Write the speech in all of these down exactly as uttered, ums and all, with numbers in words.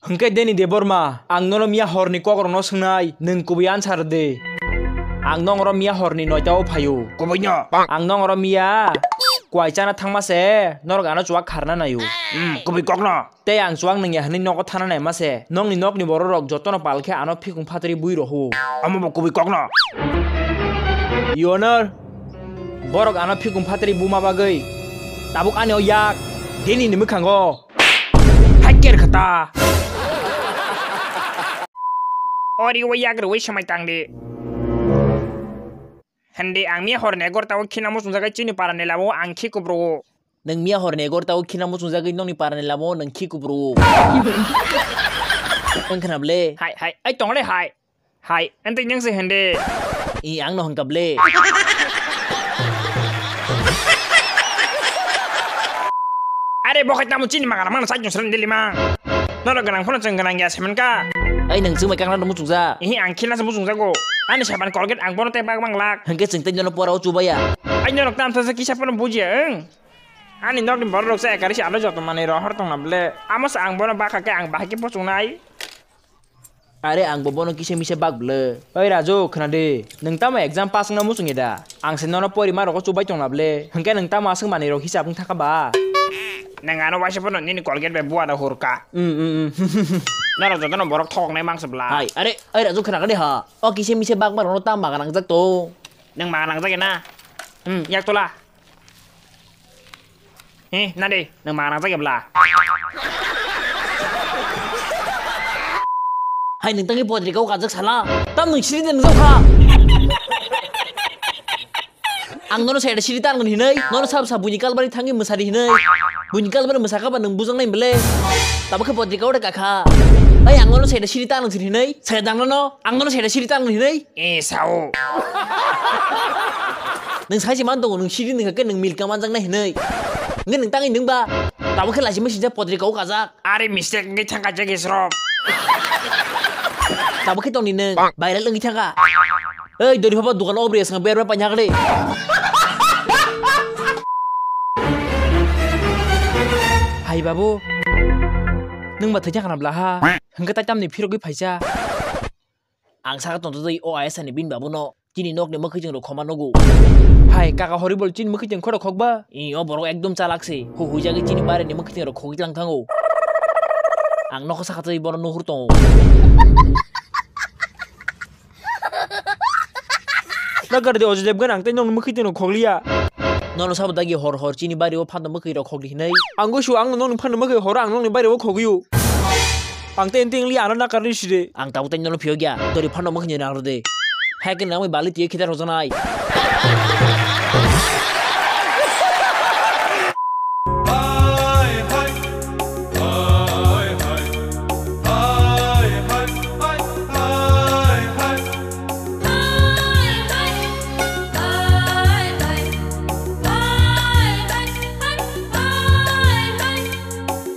Hwnkhe Deni Debbarma, ang nono miya horni kokrokno swngnai, nwng kubui answer de. Ang nongro miya horni noita o phaio. Kubui no? Ang nongro miya kwai chana thangma se, norok ano chuwak kharna naio. Hmm, kubui kokno. Tei ang chuwak nungya hwnwi nogo thana naima se, nokni nokni bororok jotono pal khe ano phikung phatri bui rohwo. Omo bo kubui kokno. Your Honor, borok ano phikung phatri buma bagwi tabuk ani o yak Deni ni mwkhango. Hai ker khata. Ori o yak rwi swmai tang di. Hindi ang miya horni egarota o khina muchungjagai chini parani lama o ang khi kubro o. Nwng miya horni egarota o khina muchungjagwi nokni parani lama o nwng khi kubro o. Wng khna ble. Hai, hai, ai tong le hai. Hai, ente nang se hende. I ang no hwnkha ble. Are bo khai tamo chini mangana mangna sai jong srang dili mang. Nono gwnang phano chwng gwnang ya semen ka. Ai nwng chwng bai kangna muchungja. Ihi ang khina se muchungjago. Ani saban Colgate ang bono tei bag bang lak. Hwnkhe chwng tei nono pora o chubaya. Ai nono tam sa kisa phano bujia wng. Ani nokni borok rok se ekari se ano joto manwi rohor tongna ble. Amo se ang bono bakha khe ang bahai khe pochongnai. Are ang bo bono kisa misa bak ble. Oi Raju, khna di. Nwng tamo exam pass wngna muchung ya da? Ang se nono pori ma rogo chubai tongna ble. Hwnkhe nwng tamo aswk manwi rok hisab wng thaka ba? Nwng ano waisa phano nini Colgate bai bua da hurka. Mm, mm, mm. Norok jotono borok thoknai mangsa bla. Hai, are, oi Raju khna di ha. O kisa misa bak ma rono tam maga nangjak to. Nwng maga nangjak ya na? Hmm, yak tola. He, nadi, nwng maga nangjak ya bla? Hai, nwng tangwi potrika o kajak sala. Tam nwng siri de nwngjak kha. Ang nono saida siri ta nang hinwi, nono sab sab buini kalbari thangwi mwsari hinwi. Buini kalbari mwsakha ba nwng bujak nai bele. Tabo khe potrika o de kakha. Hai, ang nono saida siri ta nang hinwi, saida ang nono, ang nono saida siri ta nang hinwi. E sao. Nwng sai se man tongo, nwng siri nwng khe nwng milka manjaknai hinwi. Nge nwng tangwi nwng ba. Tabo khe laisima sijak potrika o kajak. Are mistake wngwi thangkha jagis rok. Tabo khe tongni nwng viral wngwi thangkha. Ei dori phaba dukan obri aswng berma painha kade. Hai babu. Nwng ba thwikha khana bla ha. Hwnkhe tai tamni phirogwi phaisa. Ang saka tongtwtwi o ayasa ni bini babuno chini nokni mwkhwitwng rok khoma nugo. Hai kaka Horibol chini mwkhwitwng khoro khokba? I o borok ekdom chalak se. Hu huijagwi chini barini mwkhwitwng rok khogwi lang thango. Ang nokho saka twi bono nuhur tongo. Nagar de Ajay Devgan ang tei nokni mwkhwitwng rok khokliya. Nono sabo dagi hor hor chini bari o phano mwkhwi rok khokli hinai. Ang go su ang nokni phano mwkhwi horo ang nokni bari o khogwi o. Ang tei tei li ano nakar ni side. Ang tabuk tei nono phiyok ya. Dori phano mwkhni nang rwde. Hai khe nangwi bali tiye khita rwjaknai.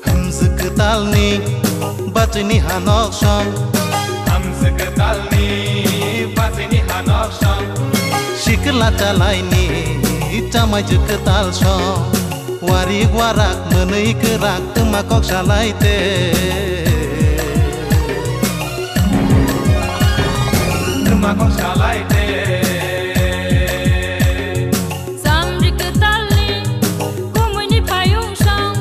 Hamjwk kwtalni bachini hanok song. Hamjwk kwtalni bachini hanok song. Sikla chalaini chamaijwk kwtal song. Warik warak mwnwi kwrak twma kok salai te. Twma kok salai te. Samri kwtalni kumuini payung song.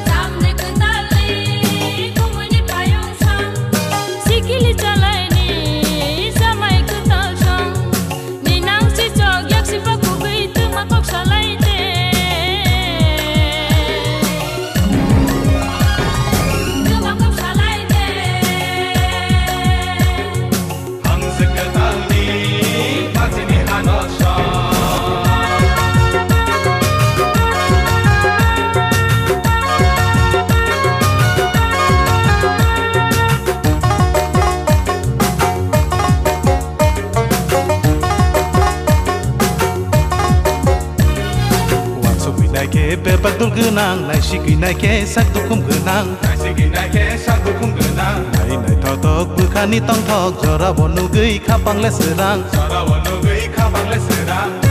Samri kwtalni kumuini payung song. Sikili chalaini samai kwtal song. Ninang si chok yak si pa kubui twma kok salai te. Twma kok salai te. Hamjwk kwtalni bachini hanok song. Wansugwi nai khe bebak dul gwnang, naisigwi nai khe sak dukhum gwnang. Naisigwi nai khe sak dukhum gwnang. Nai naithothok bwkhani tongthok, jorabo nugwi khapang le srang. Jorabo nugwi khapang le srang.